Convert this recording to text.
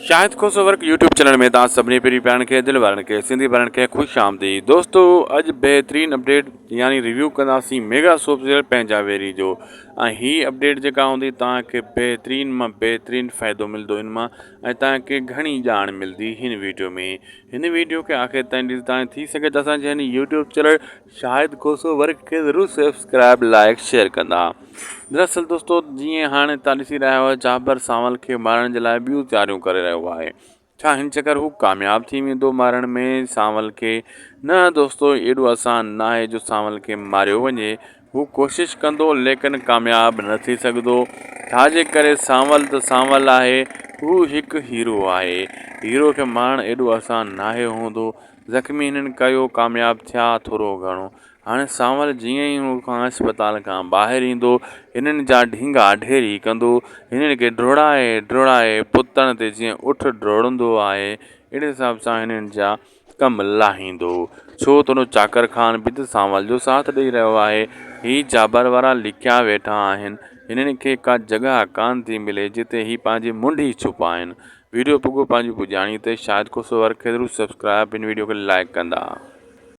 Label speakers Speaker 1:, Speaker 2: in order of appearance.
Speaker 1: Shahid Khoso work YouTube channel ۾ توهان سڀني پرين پيارن کي دل وارن کي سنڌي ڀائرن کي خوش آمديد دوستو اڄ بهترين اپڊيٽ يعني ريويو ڪنداسين ميگا سوپ سيريل پنهنجا ويري جو ۽ هي اپڊيٽ جيڪا هوندي توهان کي بهترين مان بهترين فائدو ملندو ان مان ۽ توهان کي گهڻي ڄاڻ ملندي هن ويڊيو ۾ هن ويڊيو کي آخر تائين ڏسندا ۽ ٿي سگهي ته اسان جي هن YouTube channel Shahid Khoso work کي ضرور سبسڪرائب لائڪ شيئر ڪندا دراصل دوستو جيئن هاڻي تان ڏسي رهيا آهيو جابر سانول کي مارڻ جي لاء ٻيون تياريون ڪري رهيو آهي ڇا هن چڪر هو ڪامياب ٿي ويندو مارڻ ۾ سانول کي نه دوستو ايڏو آسان ناهي جو سانول کي ماريو وڃي هو ڪوشش ڪندو ليڪن ڪامياب نه ٿي سگهندو ڇا جي ڪري سانول ته سانول آهي هو هڪ هيرو آهي هيرو کي مارڻ ايڏو آسان ناهي هوندو زخمي هنن ڪيو، ڪامياب ٿيا ٿورو گهڻو. هاڻي سانول جيئن ئي هن کان اسپتال کان ٻاهر ايندو، هنن جا ڍينگا ڍيري ڪندو، هنن کي ڊوڙائي ڊوڙائي پتڻ تي جيئن اٺ ڊوڙندو آهي، اهڙي حساب سان هنن جا ڪم لاهيندو. ڇو ته هن چاڪر خان به ته سانول جو ساٿ ڏئي رهيو آهي. هي جابر وارا لڪيا ويٺا آهن. هنن کي ڪا جڳهه ڪانه ٿي ملي، جتي هي پنهنجي منڍي ڇپائين. ويڊيو پڳو پنهنجي پڄاڻي تي شايد کوسو ورڪ کي ضرور سبسڪرائب هن ويڊيو کي لائڪ ڪندا.